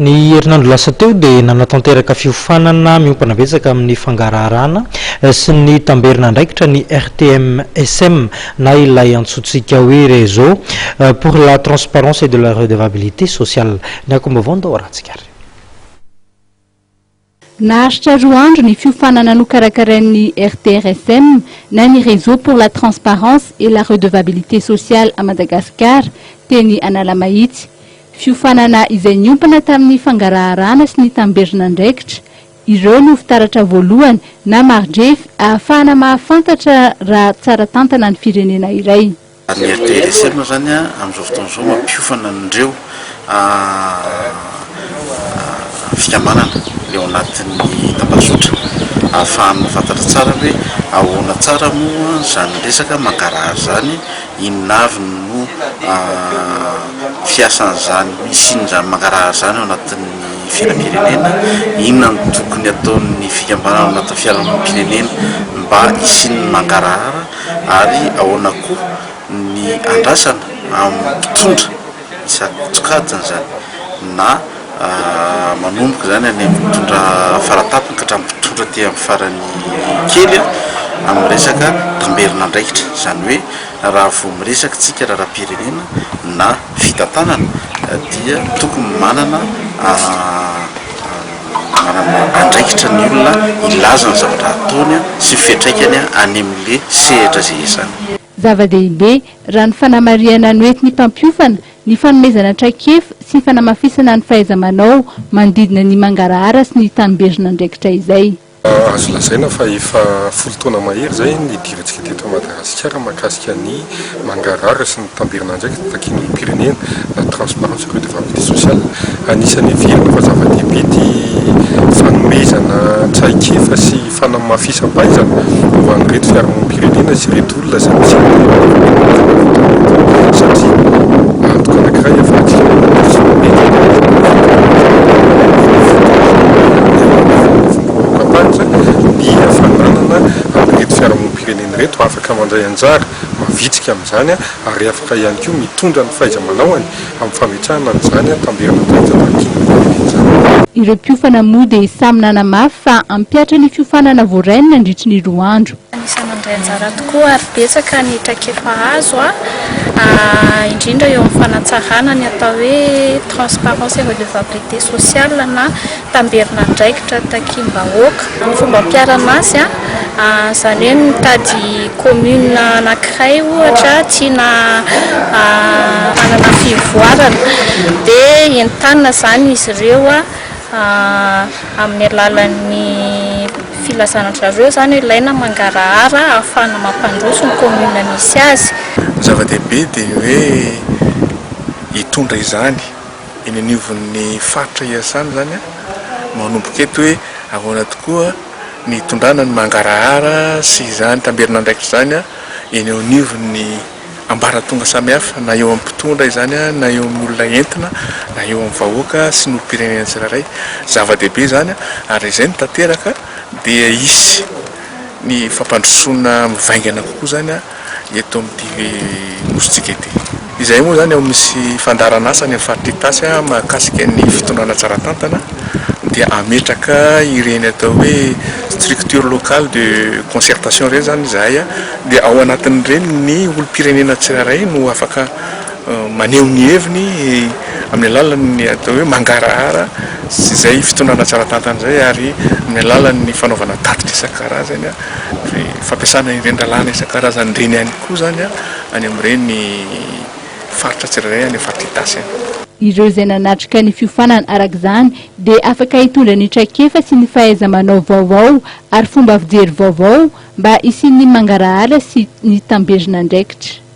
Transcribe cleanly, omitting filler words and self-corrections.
Ny herinandro lasa teo dia nanatanteraka fiofanana miompana betsaka amin'ny fangaraharana sy ny tamberin'andraikitra ny RTMSM na ilay antsointsika hoe Réseau pour la transparence et de la redevabilité sociale. Ny akom-baovao ndao arahantsika ary. Naharitra roa andro ny fiofanana nokarakarain'ny RTRSM na ny Réseau pour la transparence et la redevabilité sociale à Madagascar teny Analamahitsy. Fiofanana izay niompana tamin'ny fangaraharana sy ny tamberin'andraikitra. Ireo no fitaratra voalohany na mari-drefy ahafahana mahafantatra raha tsara tantana ny firenena iray. Ny RTRSM izany amin'izao fotoana izao mampiofana an'ireo fikambanana ilay ao anatin'ny tambazotra ahafahany mahafantatra tsara hoe ahoana tsara moa izany resaka mangarahara izany, inona avy no fiasan'izany hisian'izany mangarahara izany ao anatin'ny fiainam-pirenena, inona no tokony ataon'ny fikambanana ao anatin'ny fiarahamonim-pirenena mba hisian'ny mangarahara. Ary ahoana koa ny andrasana amin'ny mpitondra isan-tsokajiny izany na manomboka izany any amin'ny mpitondra faratapony ka hatramin'ny mpitondra aty amin'ny farany kely amin'ny resaka tamberin'andraikitra. Izany hoe raha vao miresaka isika raharaham-pirenena na fitantanana dia tokony manana Manana andraikitra ny olona hilaza ny zavatra ataony sy ny fiantraikany any amin'le sehatra izay iasany. Zava-dehibe, raha ny fanamarihana noentin'ny mpampiofana, ny fanomezana traikefa sy fanamafisana ny fahaiza-manao manodidina ny mangarahara sy ny tamberin'andraikitra izay. Azo lazaina fa efa folo taona mahery izay ny nidirantsika teto Madagasikara mahakasika ny mangarahara sy ny tamberin'andraikitra takian'ny olom-pirenena na transparence et redevabilité sociale. Anisan'ny heverina fa zava-dehibe ity fanomezana traikefa sy fanamafisam-pahaizana ho an'ireto fiarahamonim-pirenena sy ireto olona izay misy satria antoka anankiray ahafahantsika mampandroso ny Vondrom-bahoakam-paritra ny fananana an'ireto fiarahamonim-pirenena ireto afaka mandray anjara mavitrika amin'izany ary afaka ihany koa mitondra ny fahaiza-manaoany amin'ny fametrahana an'izany tamberin'andraikitra takian'ny olom-pirenena izany. Ireo mpiofana moa dia samy nanamafy fa hampihatra ny fiofanana voarainy nandritry ny roa andro. Anisan'ny nandray anjara tokoa ary betsaka ny traikefa azo, indrindra eo amin'ny fanatsarana ny atao hoe transparence et redevabilité sociale na tamberin'andraikitra takiam-bahoaka. Ny fomba ampiharana azy, izany hoe mitady commune anankiray ohatra tiana hanana fivoarana dia entanina izany izy ireo amin'ny alalan'ny filazana an-dry zareo izany hoe ilaina mangarahara ahafahana mampandroso ny commune misy azy. Ny zava-dehibe dia ny hoe hitondra izany eny anivon'ny faritra iasana izany manomboka eto hoe ahoana tokoa ny hitondrana ny mangarahara sy izany tamberin'andraikitra izany eny anivon'ny ambaratonga samihafa na eo amin'ny mpitondra izany na eo amin'ny olona entina na eo amin'ny vahoaka sy ny olom-pirenena tsirairay. Zava-dehibe izany ary izay no tanteraka dia hisy ny fampandrosoana mivaingana kokoa izany eto amin'ity nosintsika ity. Izay moa izany ao misy fandaharan'asa any amin'ny faritra Itasy mahakasika ny fitondrana tsara tantana dia hametraka ireny atao hoe structure locale de concertation ireny izany izahay dia ao anatin'ireny ny olom-pirenena tsirairay no afaka maneho ny heviny amin'ny alalan'ny atao hoe mangarahara sy izay fitondrana tsara tantana izay ary amin'ny alalan'ny fanaovana tatitra isan-karazany, fampiasana ireny lalàna isan-karazany ireny ihany koa izany any amin'ireny faritra tsirairay any amin'ny faritra Itasy any. Ireo izay nanatrika ny fiofanana araka izany dia afaka hitondra ny traikefa sy ny fahaiza-manao vaovao ary fomba fijery vaovao mba hisian'ny mangarahara sy ny tamberin'andraikitra.